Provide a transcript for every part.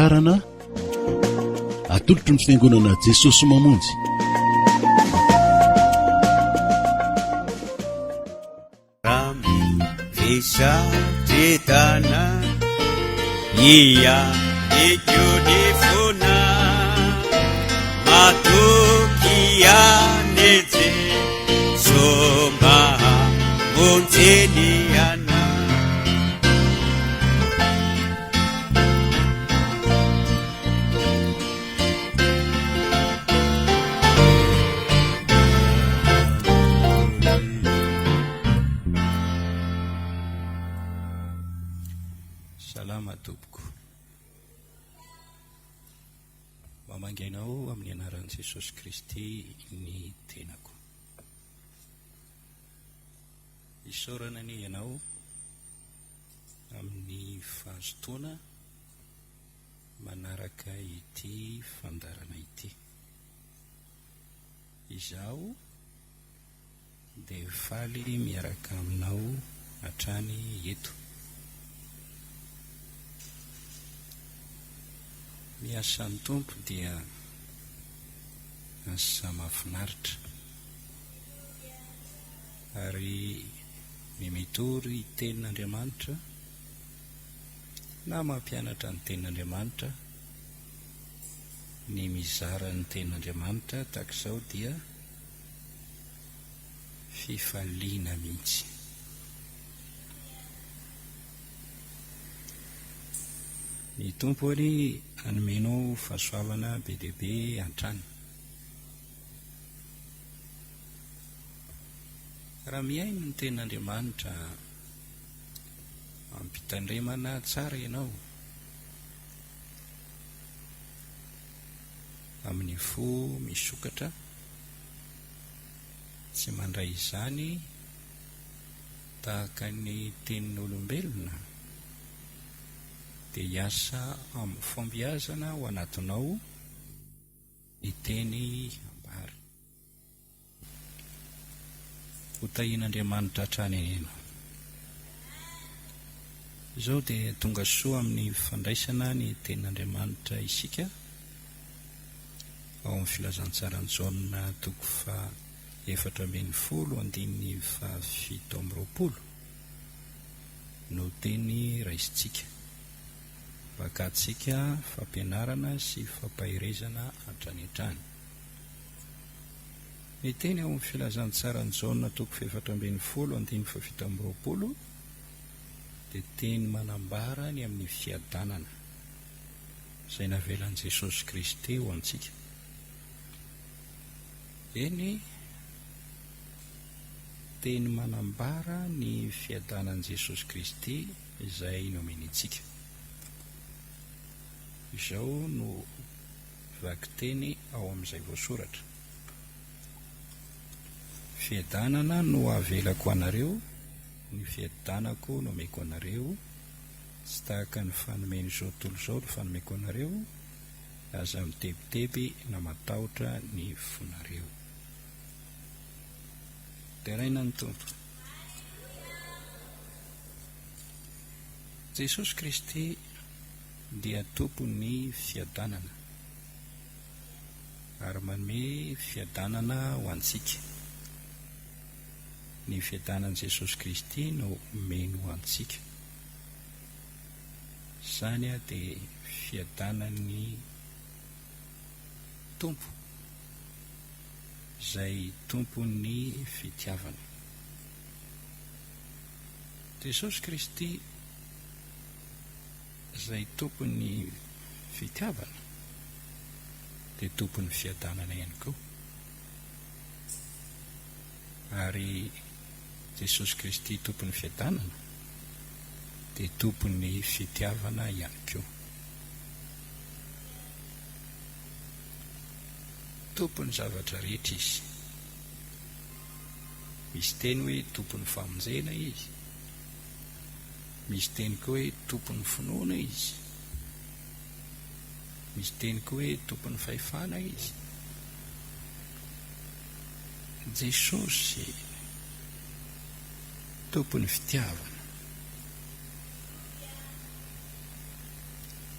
Fandaharana atolotry ny Fiangonana Jesosy Mamonjy. Salama tompoko. Mamangy anao amin'ny anaran'i Jesosy Kristy ny tenako. Isaorana anie ianao amin'ny fahazotoana manaraka ity fandaharana ity. Izaho dia faly miaraka aminao hatrany eto. Ny asan'ny Tompo dia asa mahafinaritra. Ary ny mitory tenin'Andriamanitra na mampianatra ny tenin'Andriamanitra, ny mizara ny tenin'Andriamanitra tahaka izao dia fifaliana mihitsy. Ny Tompo anie hanome anao fahasoavana be dia be hatrany. Raha mihaino ny Tenin'Andriamanitra amim-pitandremana tsara ianao, amin'ny fo misokatra, tsy mandray izany tahaka ny tenin'olombelona, dia hiasa amin'ny fahombiazana ao anatinao ny teny ambara. Ho tahian'Andriamanitra hatrany anie ianao. Izao dia tonga soa amin'ny fandraisana ny tenin'Andriamanitra isika ao amin'ny filazantsaran'i Jaona toko faha 14 andininy faha 27 no teny raisintsika. Vakantsika fampianarana sy fampaherezana hatrany hatrany. Ny teny ao amin'ny Filazantsaran'i Jaona toko fahefatra ambinifolo andininy fahafito ambiroapolo dia teny manambara ny amin'ny fiadanana izay navelan'i Jesosy Kristy ho antsika. Eny, teny manambara ny fiadanan'i Jesosy Kristy izay nomeny antsika. Izao no Vakiteny ao amin'izay voasoratra. Fiadanana no avelako anareo, ny fiadanako no omeko anareo, tsy tahaka ny fanomen'izao tontolo izao no fanomeko anareo, aza mitebiteby na matahotra ny fonareo. Deraina ny Tompo. Jesosy Kristy dia Tompon'ny fiadanana ary manome fiadanana ho antsika. Ny fiadanan'i Jesosy Kristy no omeny ho antsika. Izany dia fiadanan'ny Tompo izay Tompon'ny fitiavana. Jesosy Kristy Izay tompon'ny fitiavana dia tompon'ny fiadanana ihany koa. Ary Jesosy Kristy tompon'ny fiadanana dia tompon'ny fitiavana ihany koa. Tompon'ny zavatra rehetra Izy. Misy teny hoe tompon'ny famonjena Izy. Misy teny koa hoe tompon'ny finoana izy. Misy teny koa hoe tompon'ny fahefana izy. Jesosy tompon'ny fitiavana.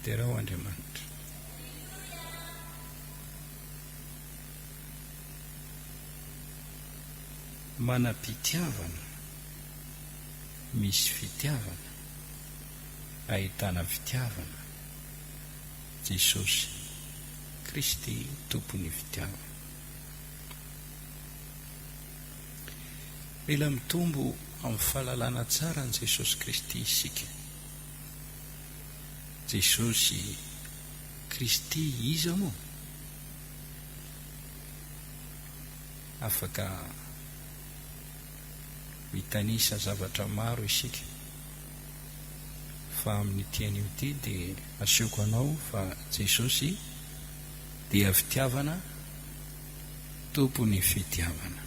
Derao Andriamanitra. Manam-pitiavana, misy fitiavana, ahitana fitiavana, Jesosy Kristy Tompon'ny fitiavana. Mila mitombo amin'ny fahalalana tsara an'i Jesosy Kristy isika. Jesosy Kristy iza moa? Afaka mitanisa zavatra maro isika, fa amin'ity anio ity dia asehoko anao fa Jesosy dia fitiavana, Tompon'ny fitiavana.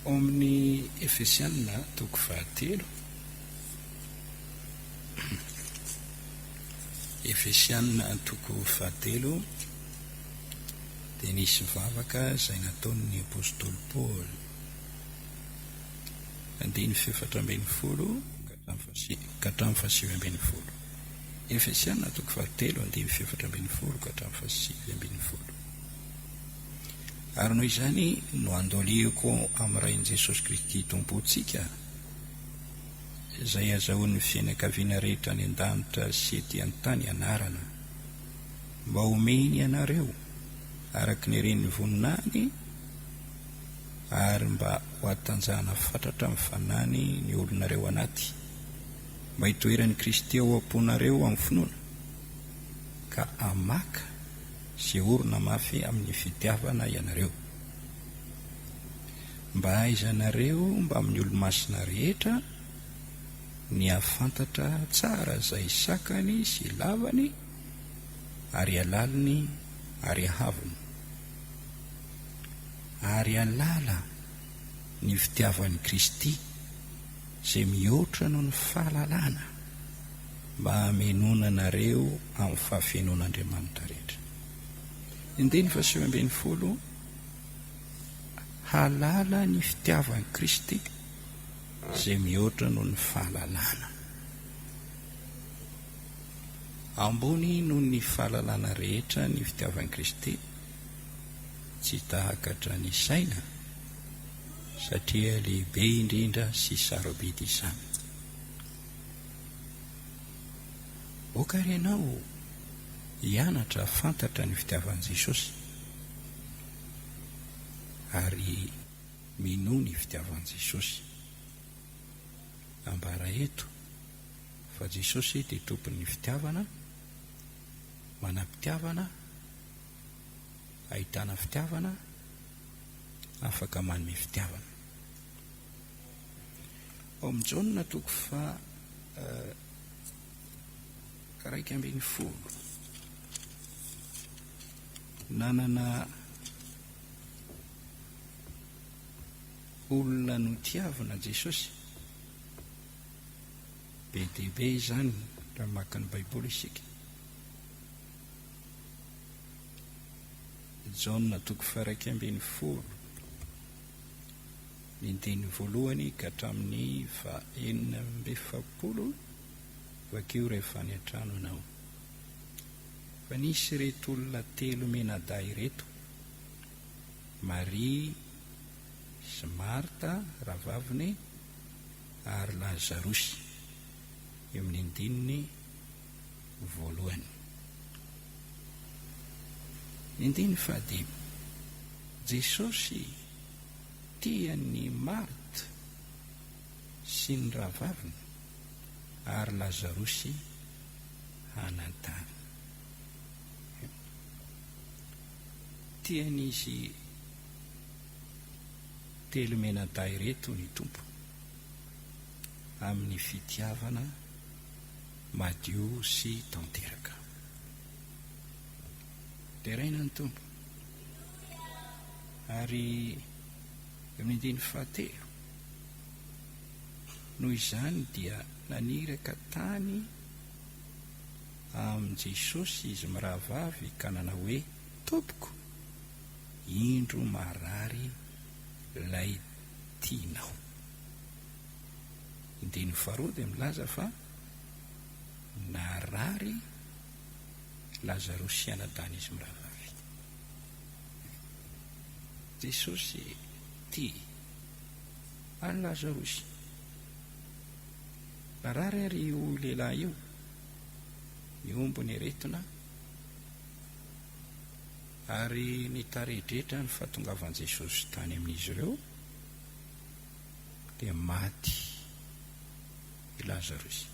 Ao amin'ny Efesiana toko fahatelo, Efesiana toko fahatelo dia nisy vavaka izay nataon'ny apostoly Paoly. Andininy 14 ka hatramin'ny 19. Efesiana toko fahatelo andininy 14 ka hatramin'ny 19. Ary noho izany no andoliako amin'ny Rain'i Jesosy Kristy Tompontsika, izay azahoan'ny fianakaviana rehetra any an-danitra sy ety an-tany anarana, mba homeny anareo araka ny haren'ny voninahiny, ary mba ho hatanjahana fatratra amin'ny fanahiny ny olonareo anaty, mba hitoeran'i Kristy ao am-ponareo amin'ny finoana, ka hamaka sy horina mafy amin'ny fitiavana ianareo. Mba hahaizanareo mbamin'ny olo-masina rehetra ny hahafantatra tsara izay sakany sy lavany ary halaliny ary hahavony, ary hahalala ny fitiavan'i Kristy izay mihoatra noho ny fahalalana, mba hamenoana anareo amin'ny fahafenoan'Andriamanitra rehetra. Andininy faha-19. Hahalala ny fitiavan'i Kristy izay mihoatra noho ny fahalalana. Ambony noho ny fahalalana rehetra ny fitiavan'i Kristy, tsy tahakatra ny saina, satria lehibe indrindra sy sarobidy izany. Aoka ary ianao hianatra hahafantatra ny fitiavan'i Jesosy. Ary minoa ny fitiavan'i Jesosy. Ambara eto fa Jesosy dia Tompon'ny fitiavana, manam-pitiavana, ahitana fitiavana, afaka manome fitiavana. Ao amin'i Jaona toko faha 11. Nanana olona notiavina Jesosy. Be dia be izany raha maka ny Baiboly isika. Jaona toko faha-11, ny andininy voalohany ka hatramin'ny faha-46, vakio rehefa any an-trano ianao. Fa nisy ireto olona telo mianadahy ireto, Maria sy Marta rahavaviny ary Lazarosy, eo amin'ny andininy voalohany. Ny andininy fahadimy, Jesosy tia an'i Marta sy ny rahavaviny ary Lazarosy hanan-tany. Tian'izy telo mianadahy ireto ny Tompo amin'ny fitiavana madio sy tanteraka. Deraina ny Tompo. Ary eo amin'ny andininy fahatelo, noho izany dia naniraka tany amin'i Jesosy izy mirahavavy ka nanao hoe, Tompoko, indro marary ilay tianao. Andininy faharoa dia milaza fa narary Lazarosy sy anadahin'izy mirahavavy. Jesosy tia an'i Lazarosy. Narary ary io lehilahy io, nihombo ny aretina ary nitaredretra ny fahatongavan'i Jesosy tany amin'izy ireo dia maty i Lazarosy.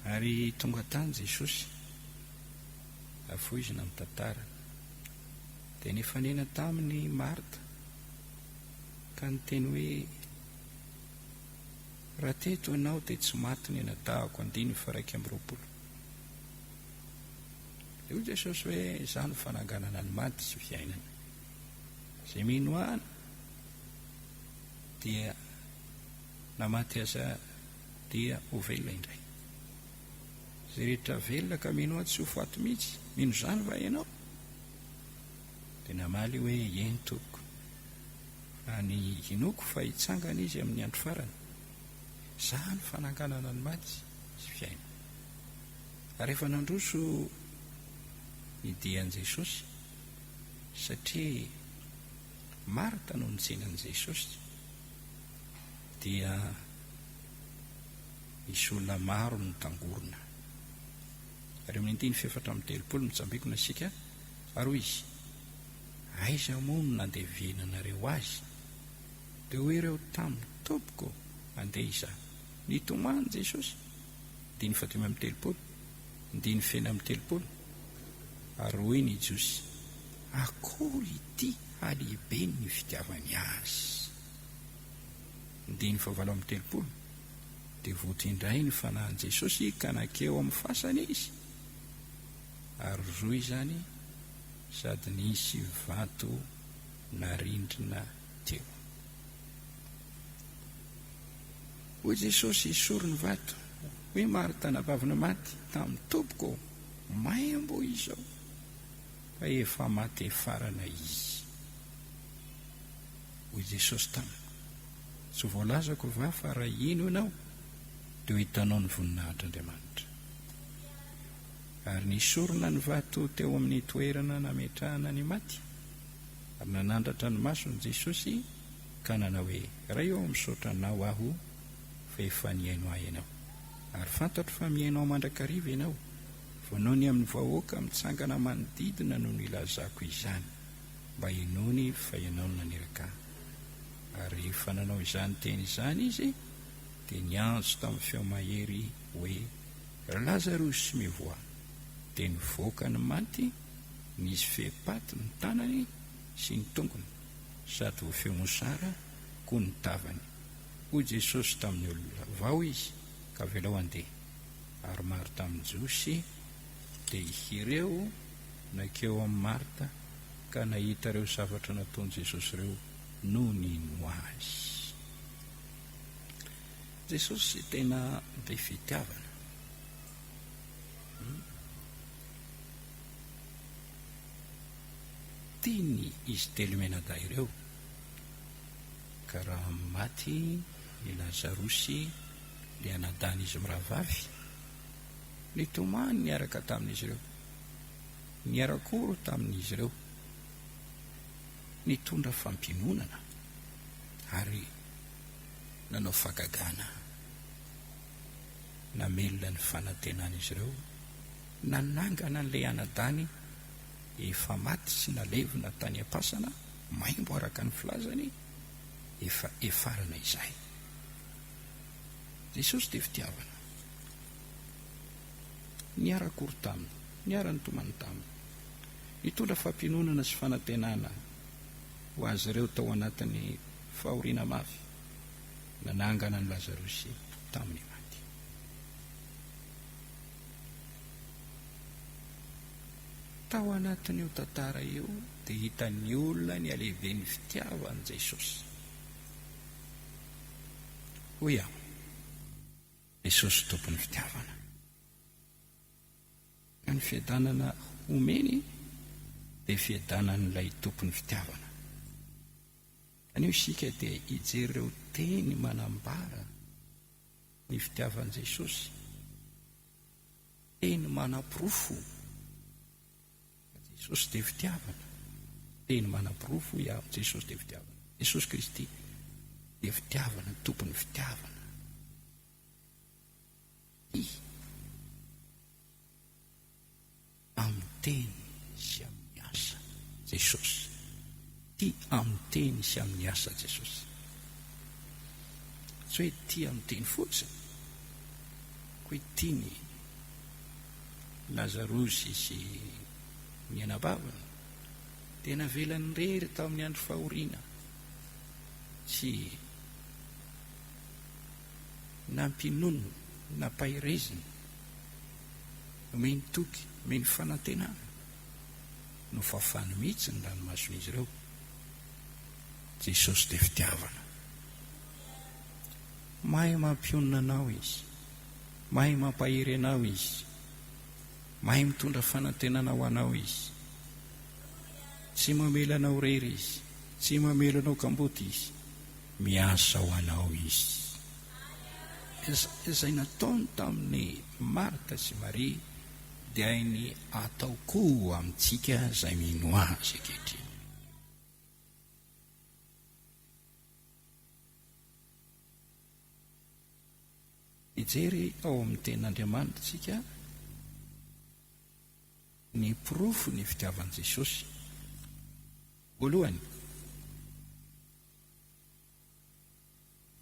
Ary tonga tany Jesosy, afoizina ny tantara, dia nifanena taminy i Marta ka niteny hoe, Raha teto ianao dia tsy maty ny anadahako, andininy faha-21. Dia hoy Jesosy hoe, Izaho no fananganana ny maty sy fiainana. Izay mino Ahy dia na maty aza dia ho velona indray. Izay rehetra velona ka mino Ahy tsy ho faty mihitsy. Mino izany va ianao? Dia namaly hoe, Eny, Tompoko. Fa ny inoako fa hitsangana izy amin'ny andro farany. Izaho no fananganana ny maty sy fiainana. Ary efa nandroso ny dian'i Jesosy, satria Marta no nitsena an'i Jesosy, dia nisy olona maro nitangorona. Ary amin'ny andininy fahefatra amby 30 mitsambikina isika, ary hoy izy, Aiza moa no nandevenanareo azy? Dia hoy ireo taminy, Tompoko, andeha hizaha. Nitomany Jesosy. Andininy fahadimy amby 30, andininy fahenina amby 30, Ary hoy ny Jiosy, Akory ity halehiben'ny fitiavany azy! Andininy fahavalo amby 30, Dia voto indray ny fanahin'i Jesosy ka nankeo amin'ny fasana izy, ary roa izany sady nisy vato narindrina teo. Hoy Jesosy, Esory ny vato. Hoy Marta, anabaviny maty, tamin'ny Tompoko, maimbo izao, fa efa maty hefarana izy. Hoy Jesosy taminy, Tsy voalazako va fa raha hino ianao, dia ho hitanao ny voninahitr'Andriamanitra? Ary nesorina ny vato teo amin'ny toerana nametrahana ny maty, ary nanandratra ny masony Jesosy ka nanao hoe, Ray ô, misaotra Anao aho fa efa nihaino ahy Ianao. Ary fantatro fa mihaino ahy mandrakariva Ianao, fa noho ny amin'ny vahoaka mitsangana manodidina no nilazako izany, mba hinoany fa Ianao no naniraka ahy. Ary rehefa nanao izany teny izany Izy, dia niantso tamin'ny feo mahery hoe, Ry Lazarosy, mivoaha! Dia nivoaka ny maty, nisy fehipaty ny tanany sy ny tongony, sady voafehy mosara koa ny tavany. Hoy Jesosy tamin'ny olona, Vao izy, ka avelao handeha. Ary maro tamin'ny Jiosy dia ireo nankeo amin'i Marta ka nahita ireo zavatra nataon'i Jesosy ireo no nino Azy. Jesosy tena be fitiavana. Tiany izy telo mianadahy ireo, ka raha maty i Lazarosy ilay anadahin'izy mirahavavy, nitomany niaraka tamin'izy ireo, niara-koro tamin'izy ireo, nitondra fampiononana ary nanao fahagagana namelona ny fanantenan'izy ireo, nanangana an'ilay anadany efa maty sy nalevina tany am-pasana, maimbo araka ny filazany, efa hefarana izay. Jesosy dia fitiavana. Niara-kory taminy, niara-nitomany taminy. Nitondra fampiononana sy fanantenana ho azy ireo tao anatin'ny fahoriana mafy nanangana an'i Lazarosy tamin'ny maty. Tao anatin'io tantara io dia hitan'ny olona ny halehiben'ny fitiavan'i Jesosy. Hoy aho, Jesosy Tompon'ny fitiavana. Ka ny fiadanana omeny dia fiadanan'ilay Tompon'ny fitiavana. Anio isika dia hijery ireo teny manambara ny fitiavan'i Jesosy, teny manaporofo fa Jesosy dia fitiavana, teny manaporofo hoy aho, Jesosy dia fitiavana, Jesosy Kristy dia fitiavana, tompon'ny fitiavana. Tia. Amin'ny teny sy amin'ny asa Jesosy. Tia amin'ny teny sy amin'ny asa Jesosy. Tsy hoe tia amin'ny teny fotsiny, koa hoe tia ny Lazarosy sy ny anabaviny, dia navelany irery tamin'ny andro fahoriana. Tsy nampinoniny, nampahereziny. Nomeny toky, nomeny fanantenana. Nofafany mihitsy ny ranomason'izy ireo. Jesosy dia fitiavana. Mahay mampionona anao Izy. Mahay mampahery anao Izy. Mahay mitondra fanantenana ho anao Izy. Tsy mamela anao irery Izy. Tsy mamela anao kamboty Izy. Miasa ho anao Izy. Izay nataony tamin'i Marta sy Maria dia hainy atao koa amintsika izay mino Azy ankehitriny. Hijery ao amin'ny Tenin'Andriamanitra isika ny porofo ny fitiavan'i Jesosy. Voalohany,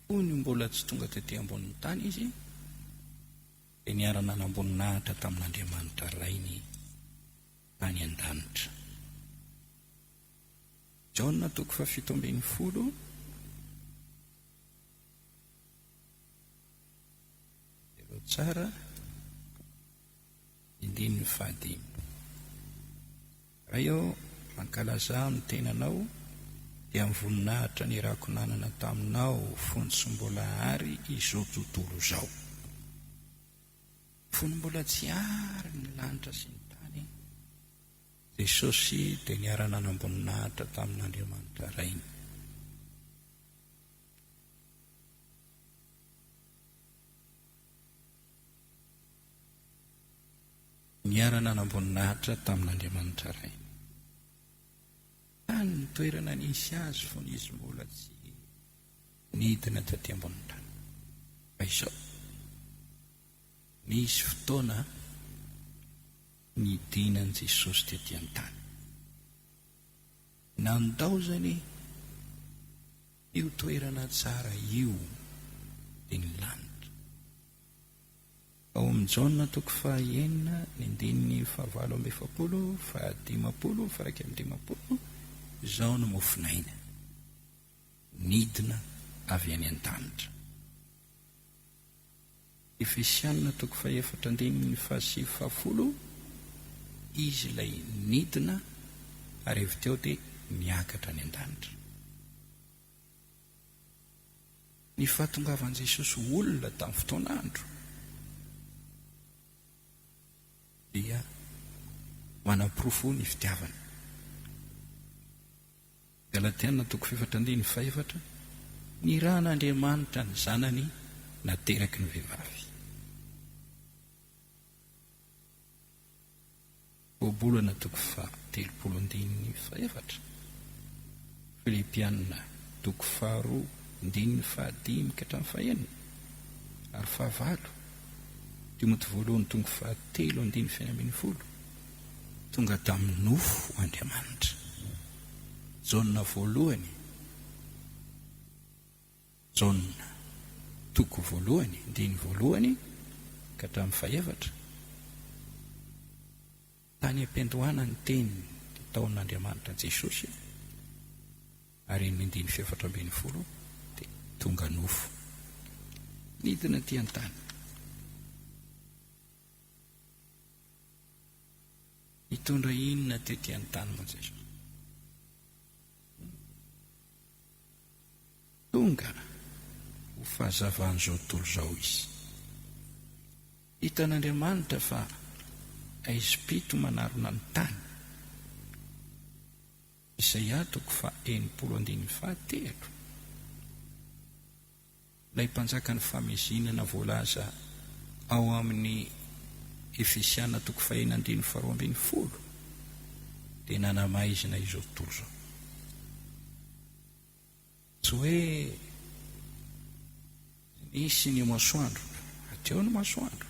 Fony mbola tsy tonga tety ambonin'ny tany izy, dia niara-nanam-boninahitra tamin'Andriamanitra Rainy tany an-danitra. Jaona toko fahafito ambin'ny folo. Jereo tsara andininy fahadimy. Ray ô, mankalazà amin'ny tenanao, dia amin'ny voninahitra nirako nanana taminao fony tsy mbola àry izao tontolo izao. Fony mbola tsy àry ny lanitra sy ny tany, Jesosy dia niara-nanam-boninahitra tamin'Andriamanitra Rainy. Niara-nanam-boninahitra tamin'Andriamanitra Rainy. Tany ny toerana nisy azy fony izy mbola tsy nidina taty ambonin'ny tany. Fa izao, nisy fotoana nidinan'i Jesosy tety an-tany. Nandaozany io toerana tsara io, dia ny lanitra. Ao amin'ny Jaona toko fahaenina, ny andininy fahavalo amby efapolo, fahadimampolo, faha-iraika amby dimampolo, Izao no mofon'aina, nidina avy any an-danitra. Efesiana toko fahefatra andininy fahasivy fahafolo, Izy ilay nidina ary avy teo dia niakatra any an-danitra. Ny fahatongavan'i Jesosy ho olona tamin'ny fotoan'andro dia manaporofo ny fitiavany. Galatiana toko fahefatra andininy fahefatra, Nirahan'Andriamanitra ny Zanany nateraky ny vehivavy. Ohabolana toko faha-telopolo andininy fahefatra, Filipiana toko faharoa andininy fahadimy ka hatramin'ny fahenina ary fahavalo, Timoty voalohany toko fahatelo andininy fahenina ambin'ny folo, Tonga tamin'ny nofo Andriamanitra. Jaona voalohany. Jaona, toko voalohany, andininy voalohany ka hatramin'ny fahefatra, Tany am-piandohana ny Teny dia tao amin'Andriamanitra Jesosy, ary ny andininy fahefatra ambin'ny folo dia tonga nofo. Nidina aty an-tany. Nitondra inona tety an-tany moa Jesosy? Tonga ho fahazavan'izao tontolo izao izy. Hitan'Andriamanitra fa haizim-pito manarona ny tany. Isaia toko faha 60 andininy faha 3. Ilay mpanjakan'ny famezinana voalaza ao amin'ny Efesiana toko fahenina andininy faharoa 12 dia nanamaizina izao tontolo izao. Tsy hoe tsy nisy ny masoandro, fa teo ny masoandro.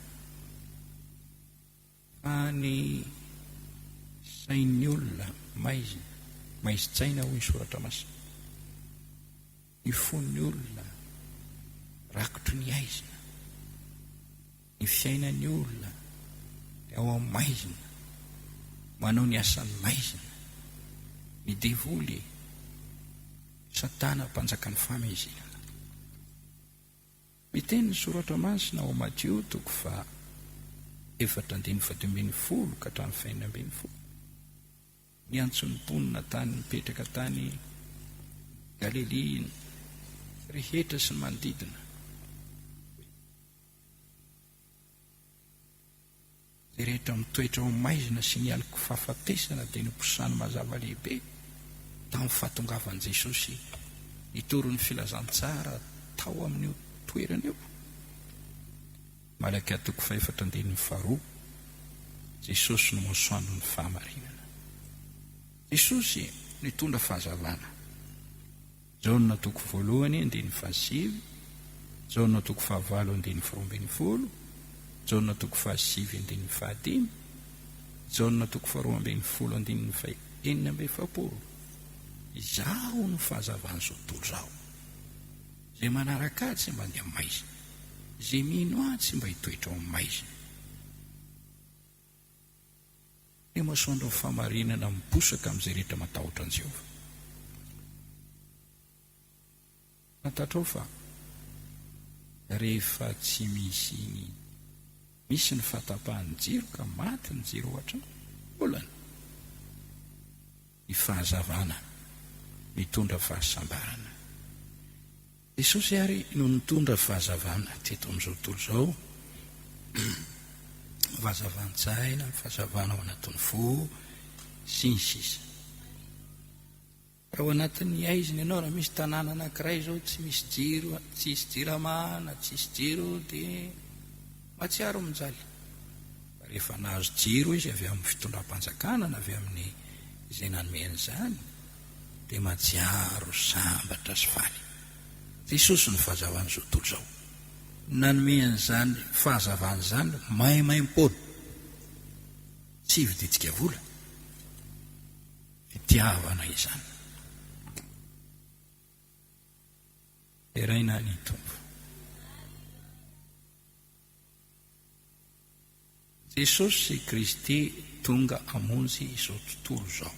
Fa ny sain'ny olona maizina, maizin-tsaina hoy ny soratra masina. Ny fon'ny olona rakotry ny haizina. Ny fiainan'ny olona dia ao amin'ny maizina, manao ny asan'ny maizina. Ny devoly, Satana mpanjakan'ny fahamaizinana. Miteny ny Soratra Masina ao Matio toko faha efatra andininy faha 15 ka hatramin'ny faha 16. Niantso ny mponina tany nipetraka tany Galilia rehetra sy ny manodidina. Izay rehetra mitoetra ao maizina sy ny aloky fahafatesana dia noposany mazava lehibe tamin'ny fahatongavan'i Jesosy nitory ny filazantsara tao amin'io toerana io. Malakia toko fahefatra andininy faharoa, Jesosy no masoandron'ny fahamarinana. Jesosy nitondra fahazavana. Jaona toko voalohany andininy fahasivy, Jaona toko fahavalo andininy faharoa 12, Jaona toko fahasivy andininy fahadimy, Jaona toko faharoa 12 andininy faha-46. Izaho no fahazavan'izao tontolo izao. Izay manaraka ahy tsy mba handeha maizina. Izay mino ahy tsy mba hitoetra ao amin'ny maizina. Ny masoandron'ny fahamarinana miposaka amin'izay rehetra matahotra an'i Jehovah. Fantatrao fa rehefa tsy misy ny misy ny fahatapahan'ny jiro ka maty ny jiro ao an-trano, olana. Ny fahazavana mitondra fahasambarana. Jesosy àry no nitondra fahazavana teto amin'izao tontolo izao, fahazavan-tsaina, fahazavana ao anatin'ny fo, sy ny sisa. Raha ao anatin'ny haizina ianao, raha misy tanàna anankiray izao tsy misy jiro, tsisy jirama na tsisy jiro dia mahatsiaro mijaly. Fa rehefa nahazo jiro izy avy amin'ny fitondram-panjakana na avy amin'ny izay nanome an'izany dia mahatsiaro sambatra sy faly. Jesosy no fahazavan'izao tontolo izao. Nanome an'izany fahazavana izany maimaimpoana. Tsy ividintsika vola. Fitiavana izany. Deraina ny Tompo. Jesosy Kristy tonga hamonjy izao tontolo izao.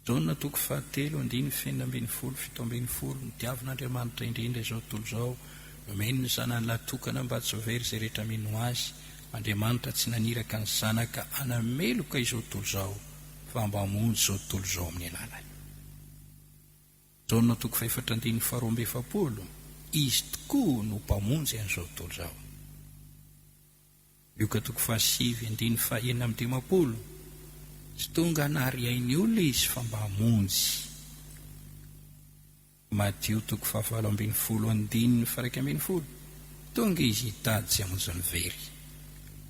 Jaona toko fahatelo andininy fahenina 12 17 Notiavin'Andriamanitra indrindra izao tontolo izao, nomeny ny Zanany lahy tokana mba tsy ho very izay rehetra mino Azy. Andriamanitra tsy naniraka ny Zanaka hanameloka izao tontolo izao, fa mba hamonjy izao tontolo izao amin'ny alalany. Jaona toko fahefatra andininy faharoa 42 Izy tokoa no Mpamonjy an'izao tontolo izao. Lioka toko fahasivy andininy faha-56 Tsy tonga hanary ain'ny olona Izy fa mba hamonjy. Matio toko fahavalo 12 andininy faha-11 Tonga Izy hitady sy hamonjy ny very.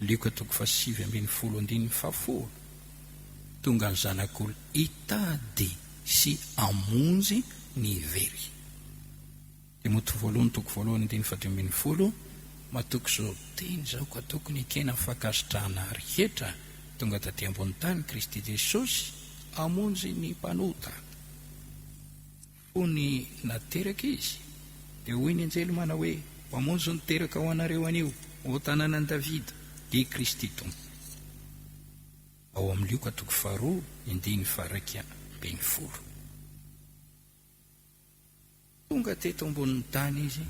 Lioka toko faha-19 andininy faha-10 Tonga ny Zanak'olona hitady sy hamonjy ny very. Timoty voalohany toko voalohany andininy faha-15 Matoky izao teny izao ka tokony ekena ny fankasitrahana rehetra tonga taty ambony tany Kristy Jesosy hamonjy ny mpanota. Fony nateraka Izy, dia hoy ny anjely manao hoe, Mpamonjy no teraka ho anareo anio, ao an-tanànan'i Davida, dia Kristy Tompo. Ao amin'ny Lioka toko faharoa, andininy faha-11. Tonga teto ambonin'ny tany Izy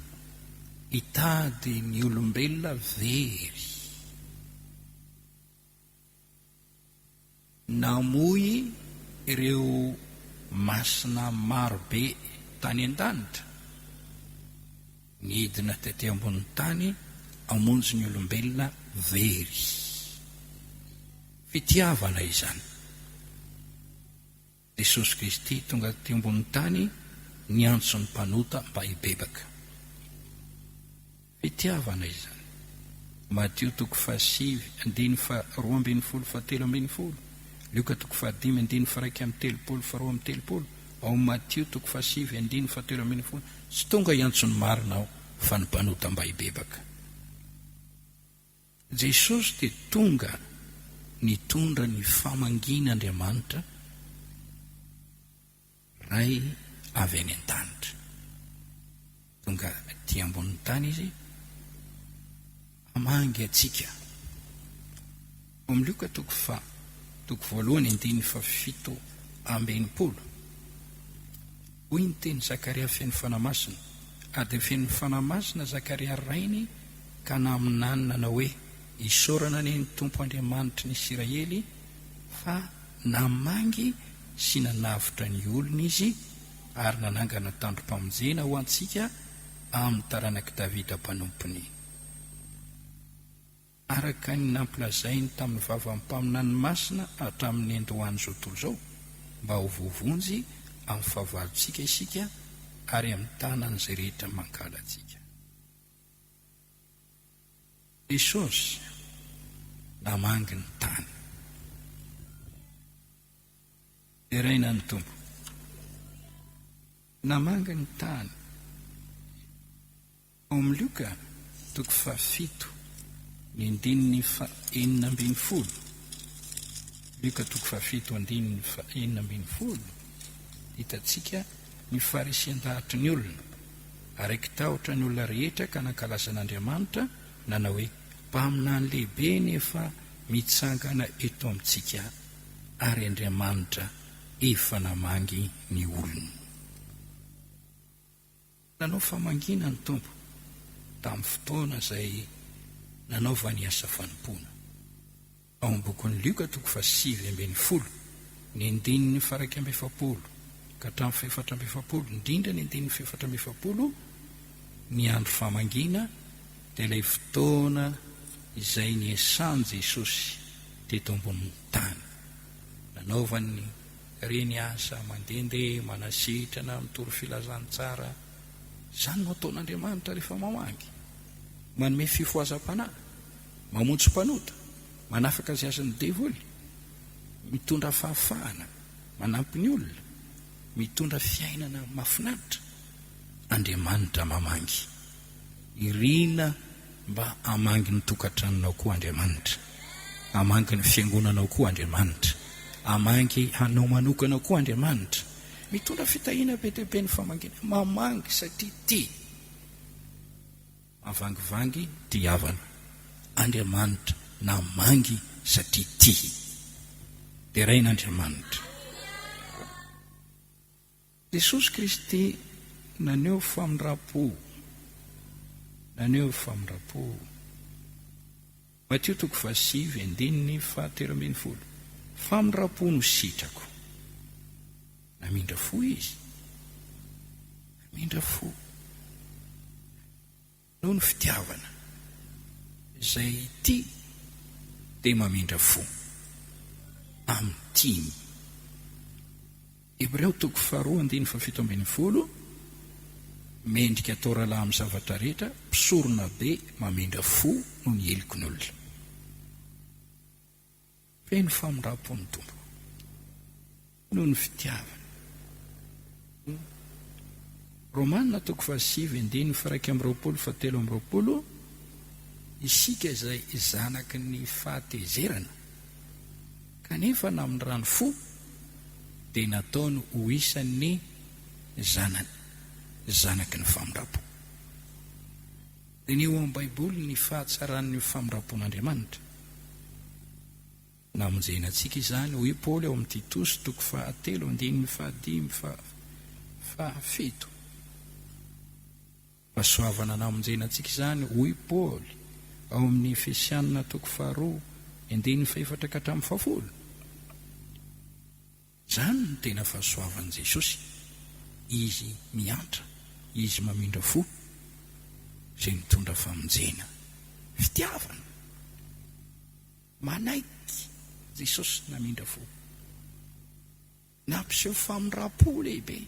hitady ny olombelona very. Namoy ireo masina maro be tany an-danitra, nidina tety ambonin'ny tany hamonjy ny olombelona very. Fitiavana izany. Jesosy Kristy tonga teo ambonin'ny tany niantso ny mpanota mba hibebaka. Fitiavana izany. Matio toko fahasivy andininy faha 12 faha 13, Lioka toko fahadimy andininy faha-31 faha-32, ao amin'ny Matio toko fahasivy andininy faha 13, Tsy tonga hiantso ny marina aho fa ny mpanota mba hibebaka. Jesosy dia tonga nitondra ny famangian'Andriamanitra Ray avy any an-danitra. Tonga aty ambonin'ny tany Izy hamangy antsika. Ao amin'ny Lioka toko faha toko voalohany andininy faha 67, hoy ny teny Zakaria feno Fanahy Masina, ary dia feno Fanahy Masina Zakaria rainy ka naminany nanao hoe, Isaorana anie ny Tompo Andriamanitry ny Isiraely fa namangy sy nanavotra ny olony Izy ary nanangana tandrom-pamonjena ho antsika amin'ny taranak'i Davida mpanompony. Araka ny nampilazainy tamin'ny vavan'ny mpaminany masina hatramin'ny niandohan'izao tontolo izao, mba ho voavonjy amin'ny fahavalontsika isika ary amin'ny tanan'izay rehetra mankahala antsika. Jesosy namangy ny tany. Deraina ny Tompo. Namangy ny tany. Ao amin'ny Lioka, toko fahafito, ny andininy faha-16, Lioka toko fahafito andininy faha-16, hitantsika ny faharisian-dahatry ny olona, ary raiki-tahotra ny olona rehetra ka nankalaza an'Andriamanitra, nanao hoe, Mpaminany lehibe nefa mitsangana eto amintsika, ary Andriamanitra efa namangy ny olony. Nanao famangiana ny Tompo tamin'ny fotoana izay nanaovany asa fanompoana. Ao amin'ny bokin'i Lioka toko faha-19, ny andininy faha-41 ka hatramin'ny faha-44, indrindra ny andininy faha-44, ny andro famangiana dia ilay fotoana izay niasan'i Jesosy teto ambonin'ny tany. Nanaovany Reny asa, mandehandeha, manasitrana, mitory filazantsara. Izany no ataon'Andriamanitra rehefa mamangy. Manome fifohazam-panahy, mamonjy mpanota, manafaka izay azon'ny devoly, mitondra fahafahana, manampy ny olona, mitondra fiainana mahafinaritra. Andriamanitra mamangy. Irina mba hamangy ny tokantranonao koa Andriamanitra. Hamangy ny fiangonanao koa Andriamanitra. Hamangy anao manokana koa Andriamanitra. Mitondra fitahiana be dia be ny famangiana. Mamangy satria tia. Mavangivangy tia havana. Andriamanitra namangy satria tia. Deraina Andriamanitra. Jesosy Kristy naneho famindram-po, naneho famindram-po. Matio toko fahasivy andininy faha-13. Famindram-po no sitrako. Namindra fo izy. Namindra fo. Noho ny fitiavana. Izay tia dia mamindra fo amin'ny tiany. Hebreo toko faharoa andininy faha-17, Mendrika atao rahalahy amin'ny zavatra rehetra, mpisorona be mamindra fo noho ny heloky ny olona. Feno famindram-po ny Tompo noho ny fitiavany. Romana toko fahasivy andininy faha-21 faha-23, Isika izay zanaky ny fahatezerana, kanefa namindrany fo, dia nataony ho isan'ny zanany, zanaky ny famindram-po. Diniho ao amin'ny Baiboly ny fahatsaran'ny famindram-pon'Andriamanitra. Namonjena antsika izany, hoy Paoly ao amin'ny Titosy toko fahatelo andininy fahadimy fahafito. Fahasoavana namonjena antsika izany, hoy Paoly ao amin'ny Efesianina toko faharoa andininy fahefatra ka hatramin'ny fahafolo. Izany no tena fahasoavan'i Jesosy, Izy miantra, Izy mamindra fo, izay mitondra famonjena. Fitiavana. Manaiky Jesosy namindra fo. Nampiseho famindram-po lehibe.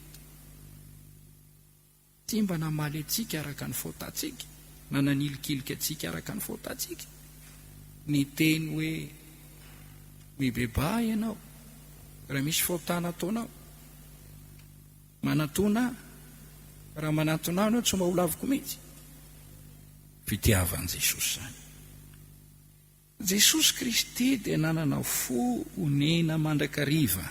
Tsy mba namaly antsika araka ny faotantsika, na nanilikilika antsika araka ny faotantsika. Niteny hoe, Mibebaha ianao, raha misy fahotana ataonao. Manatòna ahy. Raha manatona ahy ianao, tsy mba ho laviko mihitsy. Fitiavan'i Jesosy izany. Jesosy Kristy dia nanana fo onena mandrakariva.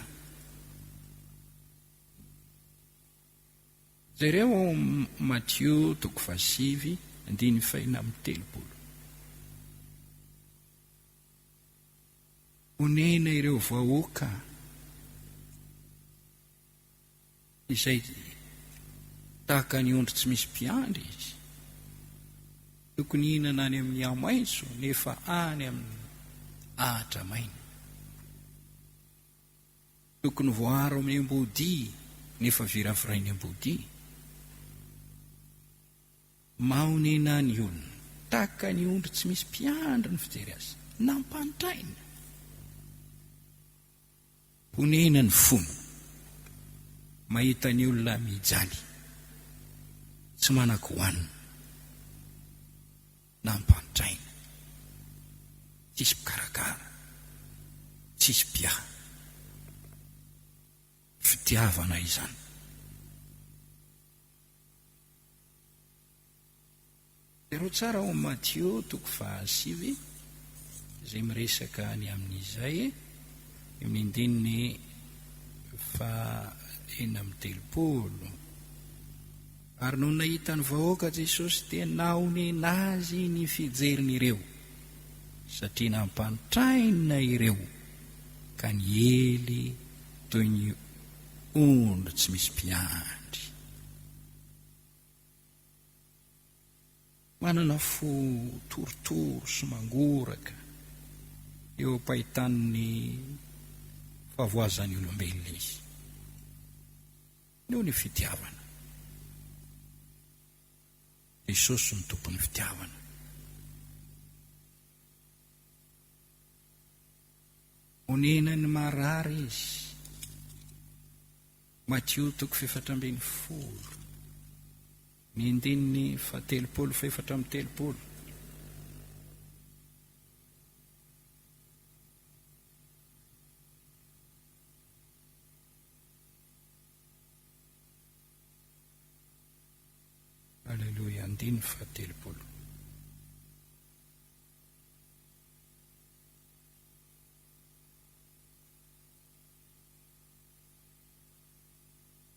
Jereo ao Matio toko fahasivy andininy fahena amby telopolo. Onena ireo vahoaka izay tahaka ny ondry tsy misy mpiandry izy. Tokony hihinana any amin'ny hamaitso nefa any amin'ny ahitra maina. Tokony voaaro amin'ny ambodia nefa viravirain'ny ambodia. Mahonena ny olona. Tahaka ny ondry tsy misy mpiandry ny fijery azy. Nampantraina. Honena ny fony. Mahita ny olona mijaly. Tsy manan-kohanina. Nampantraina. Tsisy mpikarakara. Tsisy mpiahy. Fitiavana izany. Jereo tsara ao amin'ny Matio toko fahasivy izay miresaka ny amin'izay, eo amin'ny andininy faha 36. Ary nony nahita ny vahoaka Jesosy dia nahonena azy ny fijeriny ireo, satria nampantraina ireo ka niely toy ny ondry tsy misy mpiandry. Manana fo torotoro sy mangoraka eo am-pahitany ny fahavoazan'ny olombelona izy. Noho ny fitiavana. Jesosy no tompon'ny fitiavana. Onenan'ny marary izy. Matio toko 14. Ny andininy fahatelopolo fahefatra amby telopolo. Aleloia, andininy fahatelopolo.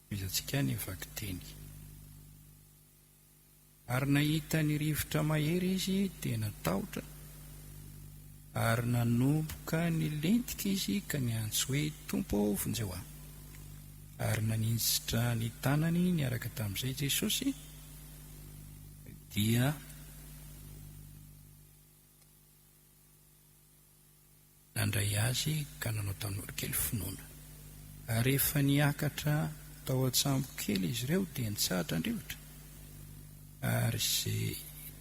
Tohizantsika ny vakiteny. Ary nahita ny rivotra mahery izy dia natahotra, ary nanomboka nilentika izy ka niantso hoe, Tompo ô, vonjeo aho. Ary naninjitra ny tanany niaraka tamin'izay Jesosy, dia Nandray azy ka nanao tamin'ny olon-kely finoana. Ary rehefa niakatra tao an-tsambo kely izy ireo dia nitsahatra ny rivotra. Ary izay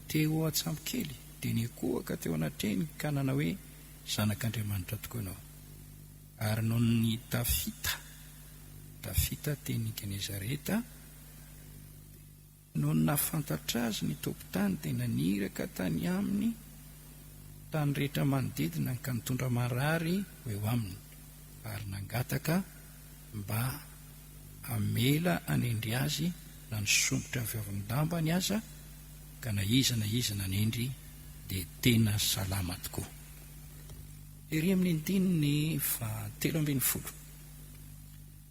teo an-tsambo kely dia nikohaka teo anatrehiny ka nanao hoe, Zanak'Andriamanitra tokoa ianao. Ary nony tafita, tafita teny Genesareta, Nony nahafantatra azy ny tompon-tany dia naniraka tany aminy tany rehetra manodidina ka nitondra marary ho eo aminy ary nangataka mba hamela hanendry azy na ny sompitra avy ao amin'ny-dambany aza ka na iza na iza nanendry dia tena salama tokoa. Ery amin'ny andininy faha 13.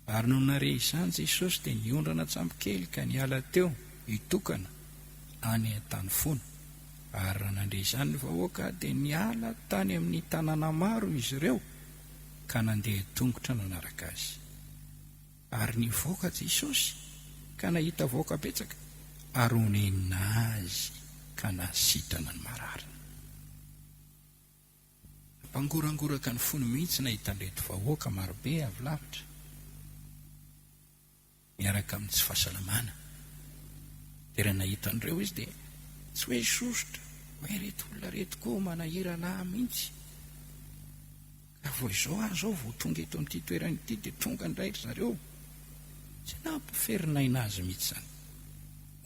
Ary nony nahare izany Jesosy dia niondrana an-tsambokely ka niala teo hitokana any an-tany foana. Ary raha nandre izany ny vahoaka dia niala tany amin'ny tanàna maro izy ireo ka nandeha tongotra nanaraka Azy. Ary nivoaka Jesosy ka nahita vahoaka betsaka ary onenina Azy ka nahasitrana ny marariny. Nampangorangoraka ny fony mihitsy nahita an'ireto vahoaka marobe avy lavitra, miaraka amin'ny tsy fahasalamana. Dia raha nahita an'ireo izy dia tsy hoe sosotra, hoe ireto olona ireto koa manahirana ahy mihitsy. Raha vao izao aho izao vao tonga eto amin'ity toerana ity dia tonga indray ry zareo. Tsy nampiferinaina azy mihitsy izany.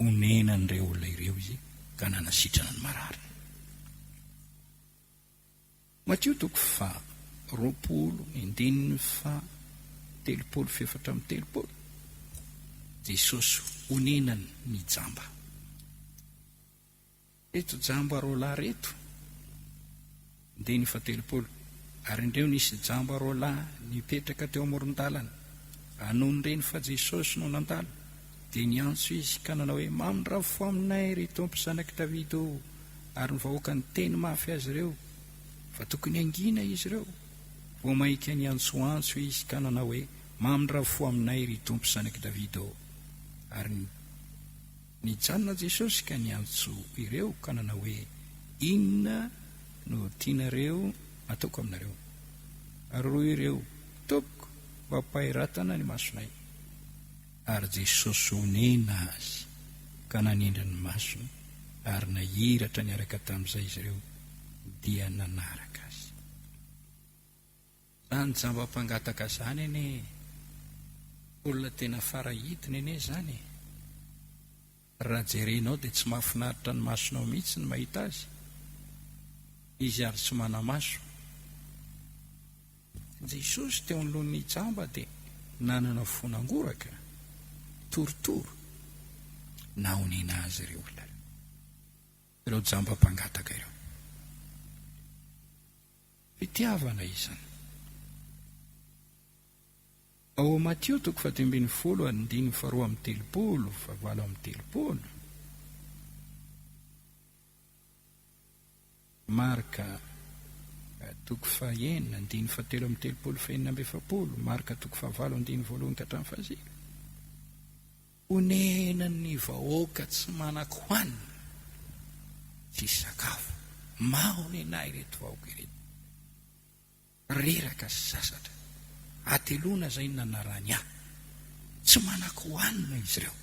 Onenan'ireo olona ireo izy ka nanasitrana ny marary. Matio toko faha 20 andininy faha 30 sy 34, Jesosy onenan' ny jamba. Reto jamba roalahy reto, andininy faha 30, Ary indreo nisy jamba roalahy nipetraka teo amoron-dalana, ary nony reny fa Jesosy no nandalo, dia niantso izy ka nanao hoe, Mamindrafo aminay, ry Tompo Zanak'i Davida ô! Ary ny vahoaka niteny mafy azy ireo fa tokony hangina izy ireo. Vao mainka niantsoantso izy ka nanao hoe, Mamindrà fo aminay, ry Tompo Zanak'i Davida ô! Ary nijanona Jesosy ka niantso ireo ka nanao hoe, Inona no tianareo hataoko aminareo? Ary hoy ireo, Tompoko, mba ampahiratana ny masonay. Ary Jesosy onena azy ka nanindry ny masony, ary nahiratra niaraka tamin'izay izy ireo, dia nanaraka Azy. Izany jamba mpangataka izany anie olona tena farahidiny anie izany e! Raha jerenao dia tsy mahafinaritra ny masonao mihitsy ny mahita azy, izy ary tsy mana-maso. Jesosy teo anoloan'ny jamba dia nanana fo nangoraka, torotoro, nahonena azy ireo olona ireo, ireo jamba mpangataka ireo. Fitiavana izany. Ao Matio toko faha-15 andininy faha-32, faha-38. Marka toko fahenina, andininy fahatelo amby telopolo fahenina amby efapolo, Marka toko fahavalo andininy voalohany ka hatramin'ny fahasivy. Onenan'ny vahoaka tsy manan-kohanina, tsy sakafo. Mahonena ireto vahoaka ireto. Reraka sy sasatra. Hateloana izay no nanarany ahy. Tsy manan-kohanina izy ireo.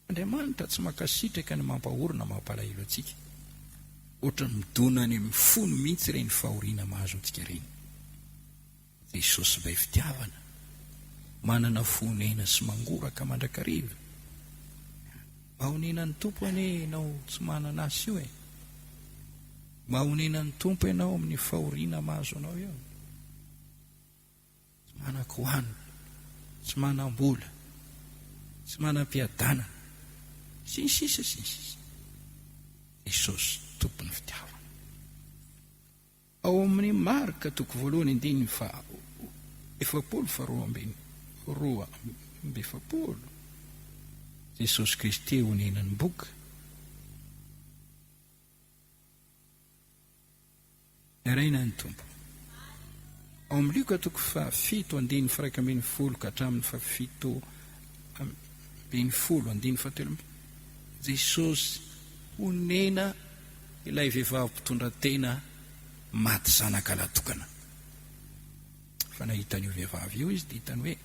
Andriamanitra tsy mankasitraka ny mampahory na mampalahelo antsika. Ohatran'ny midona any amin'ny fony mihitsy ireny fahoriana mahazo antsika ireny. Jesosy be fitiavana, manana fo onena sy mangoraka mandrakariva. Mba onenan'ny Tompo anie ianao tsy manana azy io e. Mba onenan'ny Tompo ianao amin'ny fahoriana mahazo anao io. Tsy manan-kohanina, tsy manam-bola, tsy manam-piadanana, sy ny sisa sy ny sisa. Jesosy Tompon'ny fitiavana. Ao amin'ny Marka toko voalohany andininy faha 40 faha 42, Jesosy Kristy onenan'ny boka. Deraina ny Tompo. Ao amin'ny Lioka toko fahafito andininy faha-11 ka hatramin'ny faha-17 andininy fahatelo amby Jesosy honena ilay vehivavy mpitondra tena maty zanaka lahy-tokana. Fa nahita an'io vehivavy io izy dia hitany hoe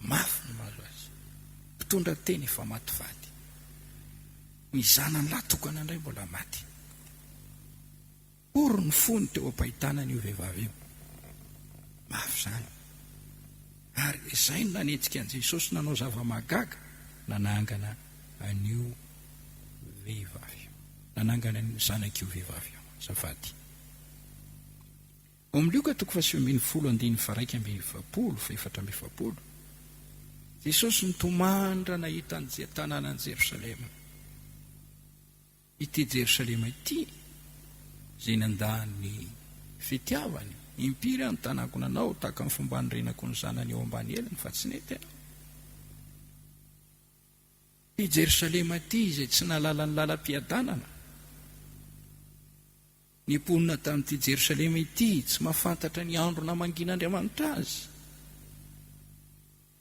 mafy ny mahazo azy. Mpitondra tena efa maty vady. Ny zanany lahy tokana indray mbola maty. Ory ny fony teo am-pahitana an'io vehivavy io. Mafy izany. Ary izay no nanetsika an'i Jesosy nanao zava-mahagaga, nanangana an'io vehivavy io. Nanangana ny zanak'io vehivavy io. Azafady. Ao amin'ny Lioka toko faha-19 andininy faha-41 faha-44, Jesosy nitomany raha nahita ny tanànan'i Jerosalema. Ity Jerosalema ity, izay nandà ny fitiavany, impiry aho nitanako nanao tahaka ny fomba anorenako ny zanany eo ambany elany, fa tsy nety ianao. Ity Jerosalema ity, izay tsy nahalala ny lalam-piadanana. Ny mponina tamin'ity Jerosalema ity, tsy mahafantatra ny andro namangian'Andriamanitra azy.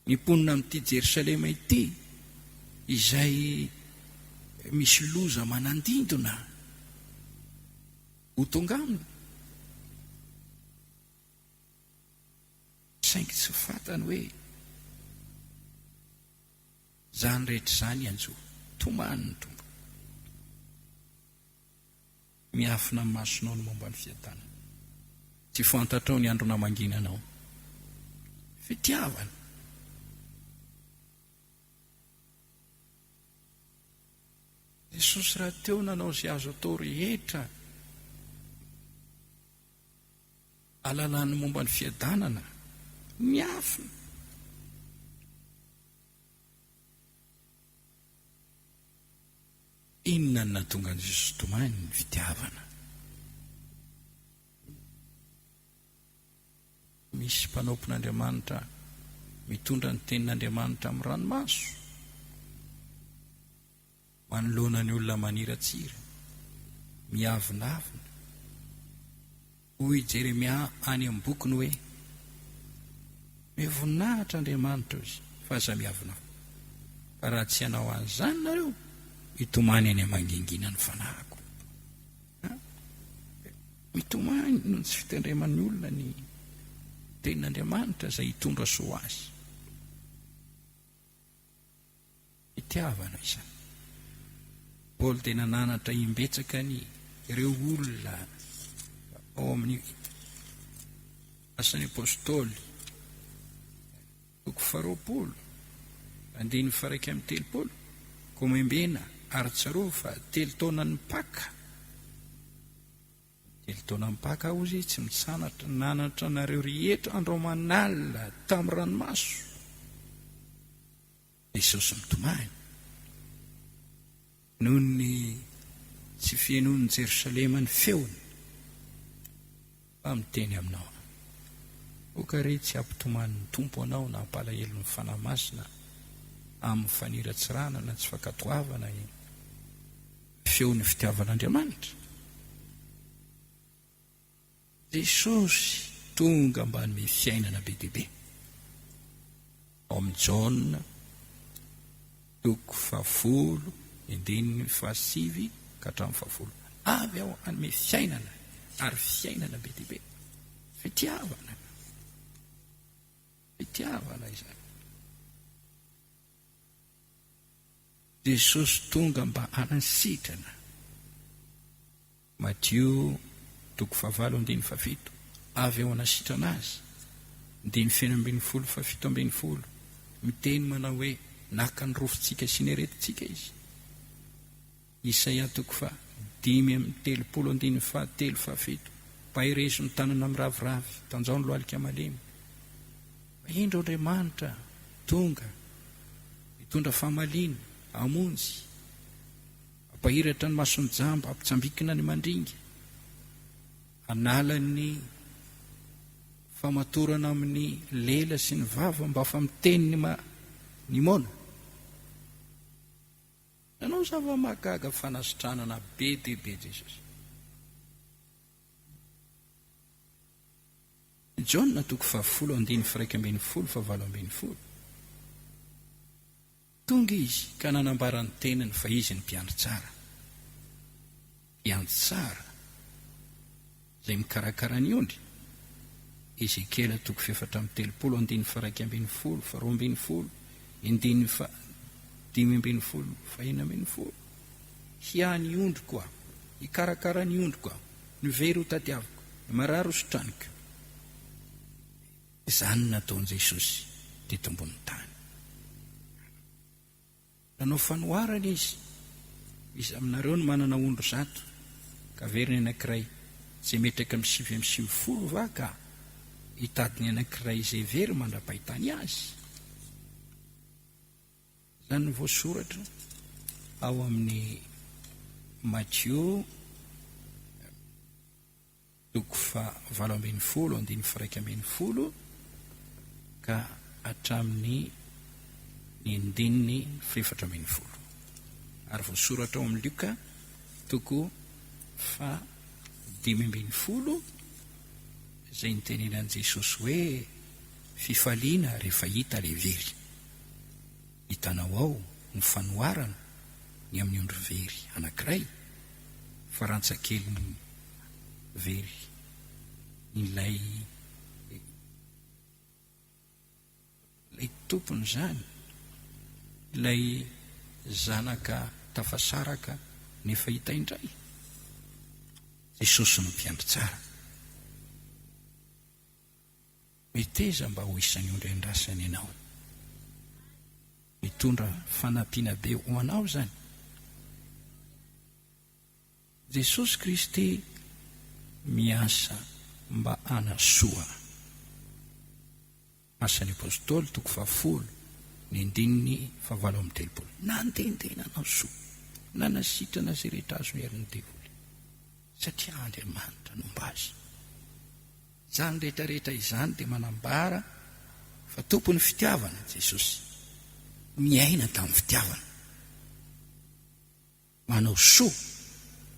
Ny mponina amin'ity Jerosalema ity, izay misy loza manandindona ho tonga aminy, saingy tsy fantany hoe izany rehetra izany hanjo. Tomany ny Tompo. Miafina amin'ny masonao ny momba ny fiadanana. Tsy fantatrao ny andro namangiana anao. Fitiavana. Jesosy rahateo nanao izay azo atao rehetra ahalalany momba ny fiadanana, miafina. Inona no nahatonga an'i Jesosy tomany? Ny fitiavana. Misy mpanompon'Andriamanitra mitondra ny tenin'Andriamanitra amin'ny ranomaso manoloana ny olona maniratsira, miavonavona. Hoy i Jeremia any amin'ny bokiny hoe, Omeo voninahitra Andriamanitra izy, fa aza miavonavona. Fa raha tsy hanao an'izany nareo, hitomany any mangingina ny fanahiko. Mitomany noho ny tsy fitandreman'ny olona ny tenin'Andriamanitra izay hitondra soa azy. Fitiavana izany. Paoly dia nananatra imbetsaka ny ireo olona ao amin'ny Asan'ny Apostoly, toko faharoapolo, andininy faha-iraika amby 30, Koa miambena ary tsarovy fa telo taona ny Paka, Telo taona mipaka hozy izy tsy mitsanatra nanatra anareo rehetra andro aman'alina tamin'ny ranomaso. Jesosy mitomany noho ny tsy fihenoan'i Jerosalema ny feony. Fa miteny aminao aho, Aoka re tsy hampitomany ny Tompo anao na hampalahelo ny Fanahy Masina amin'ny faniratsirana na tsy fankatoavana ny feon'ny fitiavan'Andriamanitra. Jesosy tonga mba hanome fiainana be dia be. Ao amin'ny Jaona toko fahafolo, andininy fahasivy ka hatramin'ny fahafolo. Avy aho hanome fiainana ary fiainana be dia be. Fitiavana. Fitiavana izany. Jesosy tonga mba hanasitrana. Matio toko fahavalo andininy fahafito, avy eo hanasitrana azy. Andininy feno 12 faha 17, miteny manao hoe naka ny rofintsika sy ny aretintsika izy. Isaia toko faha 35 andininy fahatelo fahafito, Mpaherezo ny tanana miraviravy, tanjao ny lohalika malemy. Fa indro Andriamanitra tonga hitondra famaliana, hamonjy, hampahiratra ny mason'ny jamba, hampitsambikina ny mandringa, hanala ny famatorana amin'ny lela sy ny vava mba afa-miteny ny ma ny moana. Nanao zava-mahagaga fanasitranana be dia be Jesosy. Jaona toko fahafolo andininy faha-11 faha-18. Tonga izy ka nanambara ny tenany fa izy no mpiandry tsara. Mpiandry tsara izay mikarakara ny ondry. Ezekiela toko faha-34 andininy faha-11 faha-12 andininy faha-15 faha-16. Hiahy ny ondriko aho, hikarakara ny ondriko aho. Ny very ho tadiaviko, ny marary ho sitraniko. Izany no nataon'i Jesosy teto ambonin'ny tany. Nanao fanoharana Izy, Iza aminareo no manana ondry 100, ka very ny anankiray, izay metraka amin'ny 99 va ka hitady ny anankiray izay very mandra-pahitany azy? Izany no voasoratra ao amin'ny Matio toko faha-18 andininy faha-11 ka hatramin'ny ny andininy faha-14. Ary voasoratra ao amin'ny Lioka toko faha-15 izay nitenenan'i Jesosy hoe fifaliana rehefa hita ilay very. Hitanao ao ny fanoharana ny amin'ny ondry very anankiray, fa rantsakeliny very ilay ilay tompony izany, ilay zanaka tafasaraka nefa hita indray. Jesosy no mpiandry tsara. Meteza mba ho isan'ny ondry andrasany ianao. Mitondra fanampiana be ho anao izany. Jesosy Kristy miasa mba hanasoa. Asan'ny Apostoly toko fahafolo ny andininy fahavalo amby 30. Nandehandeha nanao soa, nanasitrana izay rehetra azon'ny herin'ny devoly, satria Andriamanitra nomba azy. Izany rehetra rehetra izany dia manambara fa Tompon'ny fitiavana Jesosy. Niaina tamin'ny fitiavana. Manao soa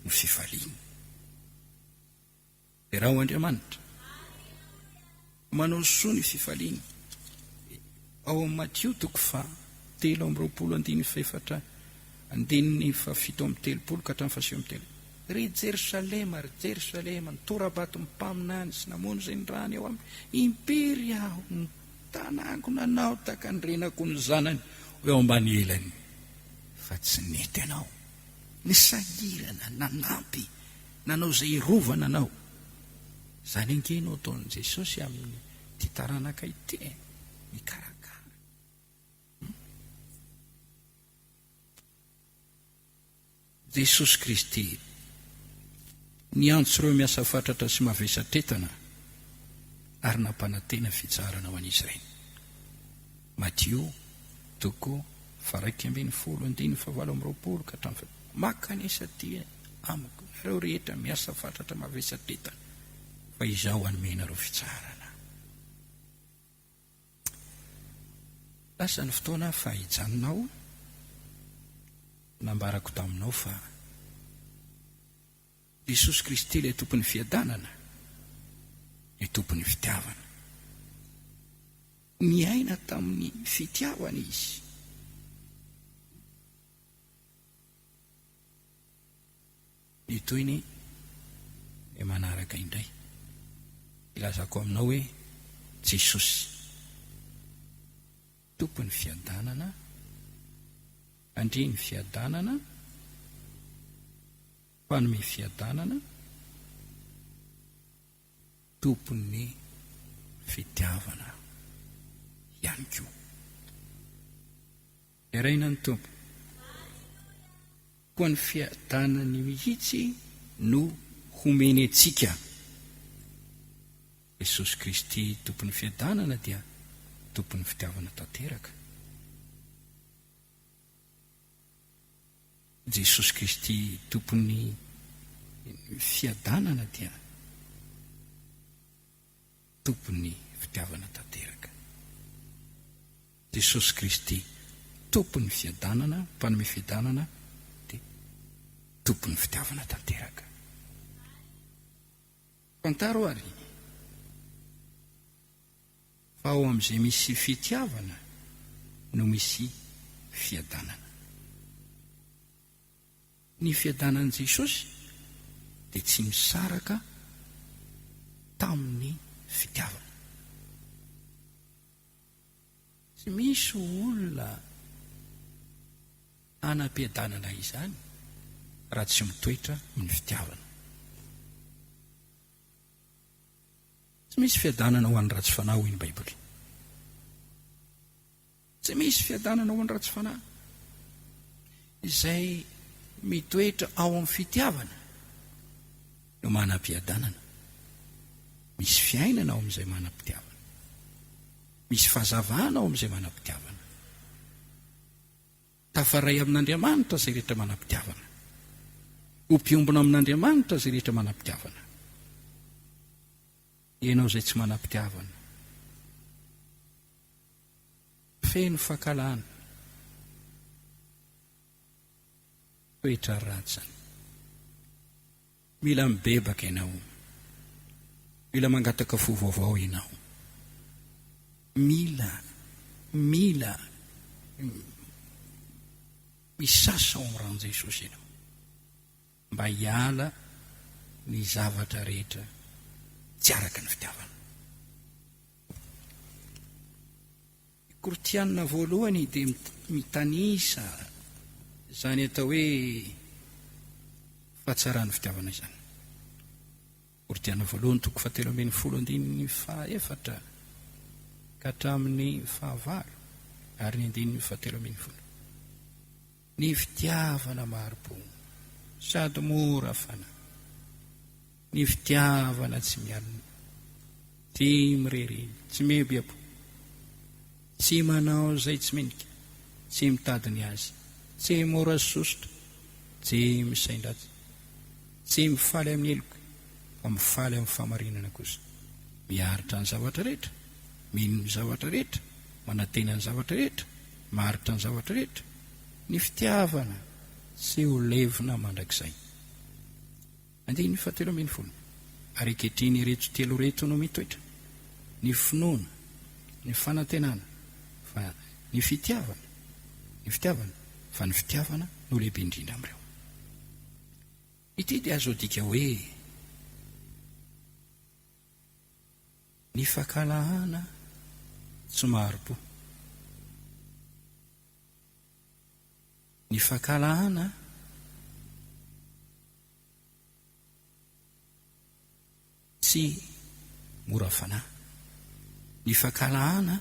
no fifaliany. Derao Andriamanitra. Manao soa ny fifaliany. Ao amin'ny Matio toko faha 23 andininy fahefatra andininy faha 37 ka hatramin'ny faha 39. Ry Jerosalema, ry Jerosalema, nitora-bato ny mpaminany sy namono izay nirahany eo aminy, impiry aho nitanangona anao tahaka ny renako ny zanany ho eo ambany elany, fa tsy nety ianao. Nisahirana, nanampy, nanao izay hirovana anao. Izany ange no ataon'i Jesosy amin'ity taranaka ity e, mikarakara. Jesosy Kristy niantso ireo miasa fatratra sy mavesatretana ary nampanantena fitsaharana ho an'izy ireny. Matio toko faha-11 andininy faha-28 ka hatramin'ny faha Mankanesa aty amiko nareo rehetra miasa fatratra mavesatretana fa izaho hanome anareo fitsaharana. Lasa ny fotoana fa hijanona aho, nambarako taminao fa Jesosy Kristy ilay Tompon'ny fiadanana, ilay Tompon'ny fitiavana. Niaina tamin'ny fitiavana Izy. Ny tohiny dia manaraka indray. Ilazako aminao hoe Jesosy Tompon'ny fiadanana, Andrian'ny fiadanana, Mpanome fiadanana, Tompon'ny fitiavana ihany koa. Deraina ny Tompo. Koa ny fiadanany mihitsy no homeny antsika. Jesosy Kristy Tompon'ny fiadanana dia Tompon'ny fitiavana tanteraka. Jesosy Kristy Tompon'ny fiadanana dia Tompon'ny fitiavana tanteraka. Jesosy Kristy, Tompon'ny fiadanana, Mpanome fiadanana, dia Tompon'ny fitiavana tanteraka. Fantaro àry fa ao amin'izay misy fitiavana no misy fiadanana. Ny fiadanan'i Jesosy dia tsy misaraka tamin'ny fitiavana. Tsy misy olona hanam-piadanana izany raha tsy mitoetra amin'ny fitiavana. Tsy misy fiadanana ho an'ny ratsy fanahy hoy ny Baiboly. Tsy misy fiadanana ho an'ny ratsy fanahy. Izay mitoetra ao amin'ny fitiavana no manam-piadanana. Misy fiainana ao amin'izay manam-pitiavana. Misy fahazavana ao amin'izay manam-pitiavana. Tafaray amin'Andriamanitra izay rehetra manam-pitiavana. Ho mpiombona amin'Andriamanitra izay rehetra manam-pitiavana. Ianao izay tsy manam-pitiavana. Feno fankahalana. Toetra ratsy izany. Mila mibebaka ianao. Mila mangataka fo vaovao ianao. Mila, mila misasa ao amin'ny ran'i Jesosy ianao. Mba hiala ny zavatra rehetra tsy araka ny fitiavana. Ny Korintiana voalohany dia mitanisa izany atao hoe fahatsaran'ny fitiavana izany. Korintiana voalohany toko fahatelo ambin'ny folo andininy fahaefatra. ka hatramin'ny fahavalo ary ny andininy fahatelo ambin'ny folo. Ny fitiavana mahari-po sady mora fanahy. Ny fitiavana tsy mialona, tsy mirereny, tsy mieboebo, tsy manao izay tsy mendrika, tsy mitady ny azy, tsy mora sosotra, tsy misain-dratsy, tsy mifaly amin'ny heloka, fa mifaly amin'ny fahamarinana kosa, miaritra ny zavatra rehetra, mino ny zavatra rehetra, manantena ny zavatra rehetra, maharitra ny zavatra rehetra. Ny fitiavana tsy ho levona mandrakizay. Andininy fahatelo ambin'ny folo. Ary ankehitriny ireto telo ireto no mitoetra, ny finoana, ny fanantenana, fa ny fitiavana, ny fitiavana, fa ny fitiavana no lehibe indrindra amin'ireo. Ity dia azo adika hoe ny fankalahana tsy mahari-po. Ny fankalahana tsy mora fanahy. Ny fankalahana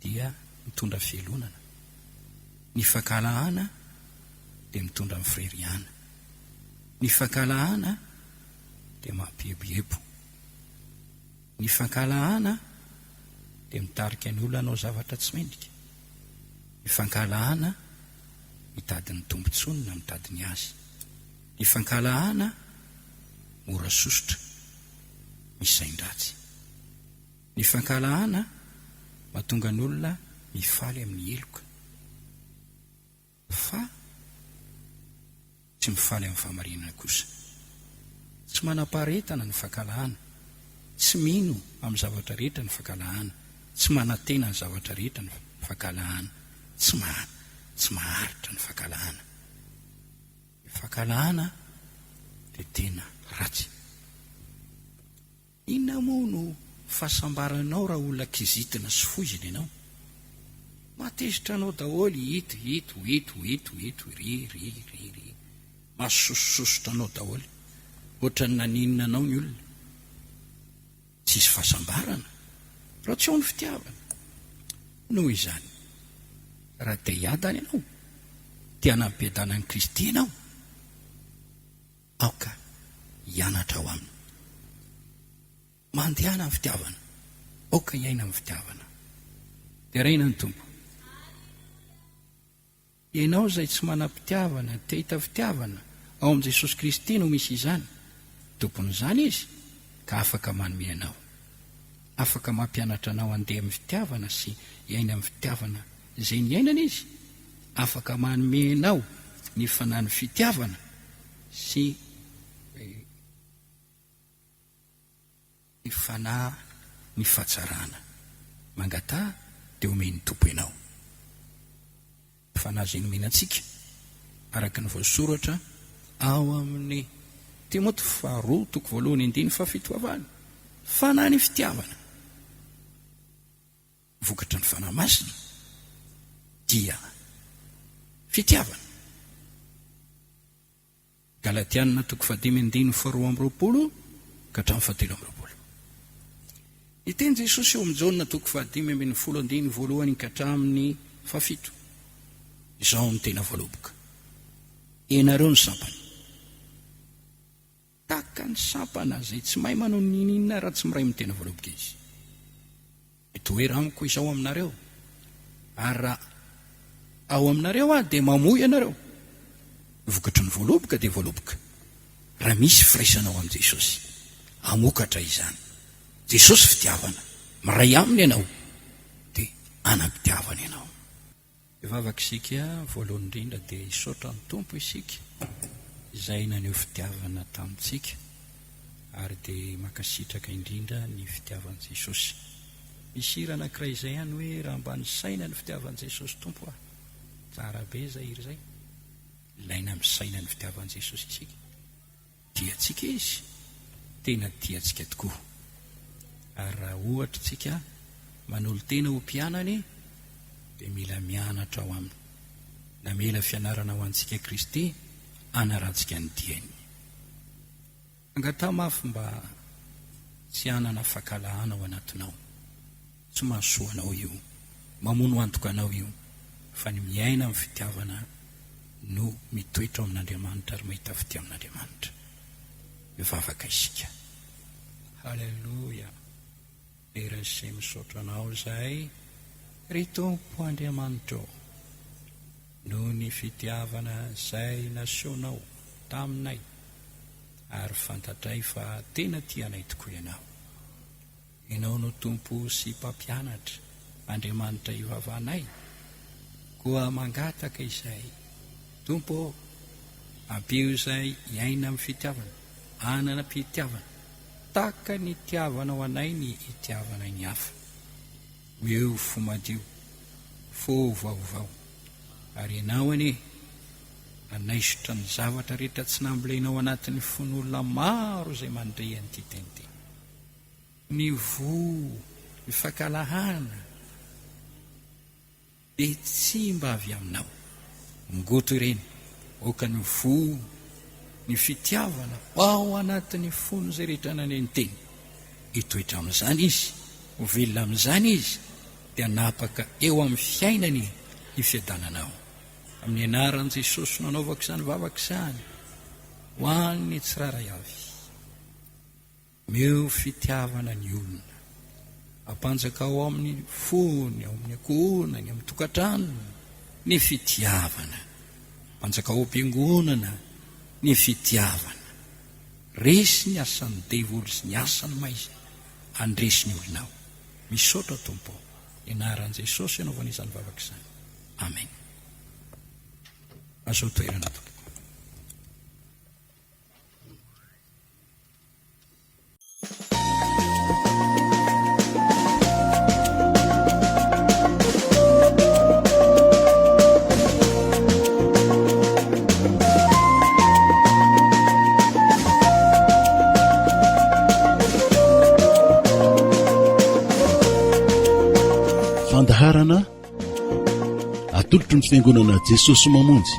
dia mitondra fialonana. Ny fankalahana dia mitondra ny fireriana. Ny fankalahana dia mampieboebo. Ny fankalahana dia mitarika ny olona hanao zavatra tsy mendrika. Ny fankalahana mitady ny tombotsoany na mitady ny azy. Ny fankalahana mora sosotra, misain-dratsy. Ny fankalahana mahatonga ny olona mifaly amin'ny heloka. Fa tsy mifaly amin'ny fahamarinana kosa. Tsy manam-paharetana ny fankalahana, tsy mino amin'ny zavatra rehetra ny fankalahana, tsy manantena ny zavatra rehetra ny fankalahana, tsy tsy maharitra ny fankalahana. Ny fankalahana dia tena ratsy. Inona moa no fahasambaranao raha olona kizitina sy foizina ianao? Mahatezitra anao daholo ito, ito, ito, ito, ito, iry, iry, iry, iry. Mahasosososotra anao daholo. Ohatran'ny naninona anao ny olona. Tsisy fahasambarana raha tsy ao ny fitiavana. Noho izany, raha te hiadana ianao, te hanam-piadanan'i Kristy ianao, Aoka hianatra ao aminy. Mandehana amin'ny fitiavana. Aoka hiaina amin'ny fitiavana. Deraina ny Tompo. Ianao izay tsy manam-pitiavana, te hahita fitiavana, ao amin'i Jesosy Kristy no misy izany. Tompon'izany Izy, ka afaka manome anao. Afaka mampianatra anao handeha amin'ny fitiavana sy hiaina amin'ny fitiavana izay niainany Izy. Afaka manome anao ny fanahin'ny fitiavana sy ny fanahy ny fahatsarana. Mangataha dia omen'ny Tompo ianao. Ny fanahy izay nomena antsika, araka ny voasoratra ao amin'ny Timoty faharoa toko voalohany andininy fahafito fahavalo, fanahy ny fitiavana. Vokatry ny Fanahy Masina dia fitiavana. Galatiana toko fahadimy andininy faharoa amby roapolo ka hatramin'ny fahatelo amby roapolo. Ny teny Jesosy eo amin'i Jaona toko fahadimy ambin'ny folo andininy voalohany ka hatramin'ny fahafito. Izaho no tena voaloboka. Ianareo no sampany. Tahaka ny sampana izay tsy mahay manao n'inon'inona raha tsy miray amin'ny tena voaloboka izy. Mitoera amiko izao aminareo, ary raha ao aminareo aho dia mamoa ianareo. Ny vokatry ny voaloboka dia voaloboka. Raha misy firaisana ao amin'i Jesosy, hamokatra izany. Jesosy fitiavana, miray aminy ianao, dia hanam-pitiavana ianao. Hivavaka isika, voalohany indrindra dia hisaotra ny Tompo isika izay naneho fitiavana tamintsika ary dia mankasitraka indrindra ny fitiavan'i Jesosy. Misy hira anankiray izay ihany hoe raha mba nisaina ny fitiavan'i Jesosy Tompo aho. Tsara be izay hira izay. Ilaina misaina ny fitiavan'i Jesosy isika. Tia antsika Izy, tena tia antsika tokoa. Ary raha ohatra isika manolo-tena ho mpianany dia mila mianatra ao Aminy. Namela fianarana ho antsika Kristy hanarantsika ny diany. Angataho mafy mba tsy hanana fankalahana ao anatinao. Tsy mahasoa anao io. Mamono antoka anao io. Fa ny miaina amin'ny fitiavana no mitoetra ao amin'Andriamanitra ary mahita fitia amin'Andriamanitra. Mivavaka isika. Haleloia. Dera sy misaotra Anao izahay, ry Tompo Andriamanitra ô, noho ny fitiavana izay nasehonao taminay, ary fantatray fa tena tia anay tokoa Ianao. Ianao no Tompo sy Mpampianatra, Andriamanitra ivavahanay, koa mangataka izahay, Tompo ô, ampio izahay hiaina amin'ny fitiavana, hanana fitiavana, tahaka ny itiavanao anay ny itiavanay ny hafa. Omeo fo madio, fo vaovao, ary Ianao anie hanaisotra ny zavatra rehetra tsy nambolenao anatin'ny fon'olona maro izay mandre an'ity teny ity. Ny voa, ny fankalahana dia tsy mba avy aminao. Ngoto ireny, aoka ny voa, ny fitiavana ao anatin'ny fon'izay rehetra nandre ny teny. Hitoetra amin'izany izy, ho velona amin'izany izy, dia hanapaka eo amin'ny fiainany ny fiadananao. Amin'ny anaran'i Jesosy no anaovako izany vavaka izany ho an'ny tsirairay avy. Omeo fitiavana ny olona. Ampanjakao ao amin'ny fony, ao amin'ny ankohonany, amin'ny tokantranony ny fitiavana. Ampanjakao ao am-piangonana ny fitiavana. Resy ny asan'ny devoly sy ny asan'ny maizina, handresy ny olona ao. Misaotra Tompo ô. Ny anaran'i Jesosy anaovana izany vavaka izany. Amen. Azao toerana tompoko. Fandaharana atolotry ny Fiangonana Jesosy Mamonjy.